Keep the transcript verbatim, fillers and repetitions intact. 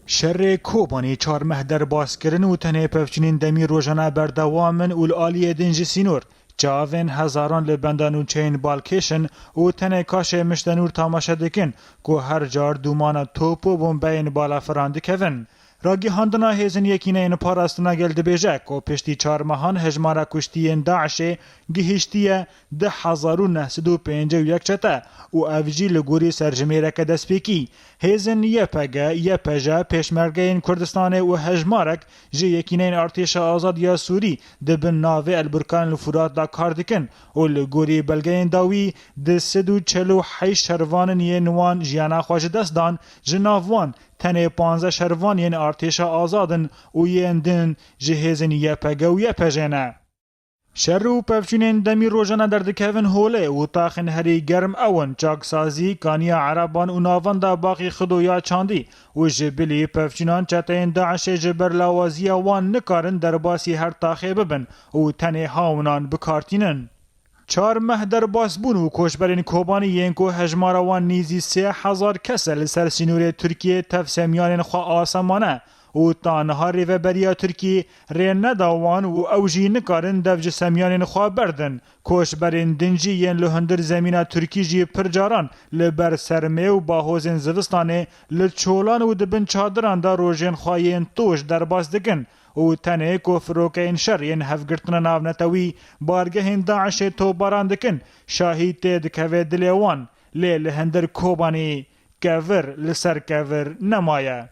Şerê Kobanî çar meh derbas kirin û tenê pevçûnên demî rojane berdewam in û li aliyê din ji sînor çavên hezaran li benda nûçeyên balkêş in û tenê kaşê miştenûr tamaşe dikin ku her car dûmana top û bombeyên balafir dikevin. Ragihandina hêzên Yekîneyên Parastina Gel dibêje ku piştî çar mehan hejmara kuştiyên DAIŞê gihiştiye du hezar û neh sed û pêncî û yek çete û ev jî li gorî serjimêreke destpêkî. Hêzên Y P G, Y P J, Pêşmergeyên Kurdistanê û hejmarek ji Yekîneyên Artêşa Azad ya Sûrî di bin navê El Burkan li Furat de kar dikin û li gorî belgeyên dawî du sed û çil û heşt şervanên yên wan jiyana xwe ji dest dan, ji nav wan tenê panzdeh şervan yên Artêşa Azad in û yên din ji hêzên Y P G û Y P J ne. Şer û pevçûnên demî rojane derdikevin holê û taxên herî germ ew in: çaksazî, kaniya ereban û navenda Baxî Xido ya çandî û ji bilî pevçûnan çeteyên DAIŞê ji ber lawaziya wan nikarin derbasî her taxê bibin û tenê hawinan bi kar tînin. Çar meh derbasbûn û koçberên Kobanî yên ku hejmara wan nêzî sê hezar kes e li ser sînorê Tirkiyê tev semiyanên xwe asemane û ta niha rêveberiya Tirkiyê rê neda wan û ew jî nikarin dev ji semiyanên xwe berdin. Koçberên din jî yên li hundir zemîna Tirkî jî pir caran li ber sermê û bahozên zivistanê li çolan û di bin çadiran de rojên xwe yên toj derbas dikin û tenê ku firokeyên şer yên hevgirtina navnetewî bargehên DAIŞê topbaran dikin, şahî tê dikeve dilê wan, lê li hundir Kobanî kevir li ser kevir nemaye.